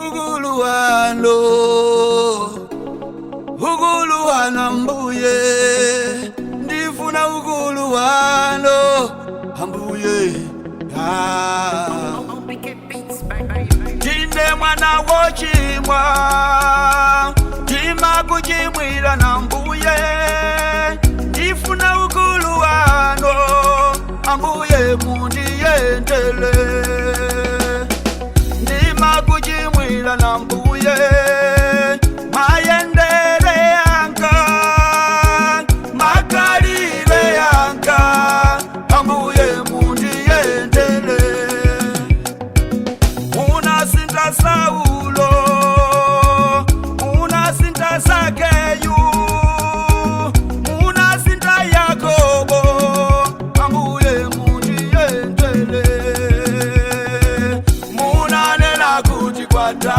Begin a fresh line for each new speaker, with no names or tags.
Ukulu wanu, ukulu wanu ambuye, ndifuna ukulu wanu ambuye, ah. Ndine mwana wochimwa, ndimakuchimwira na mbuye, ndifuna ukulu wanu ambuye, mundiyendele. Ndimakuchimwira na mbuye, mayendele yanga, makalile yanga, ambuye mundiyendele. Unasinta Saulo, unasinta Zakeyu, unasinta Yakobo, ambuye mundiyendele. Munanena kuti kwata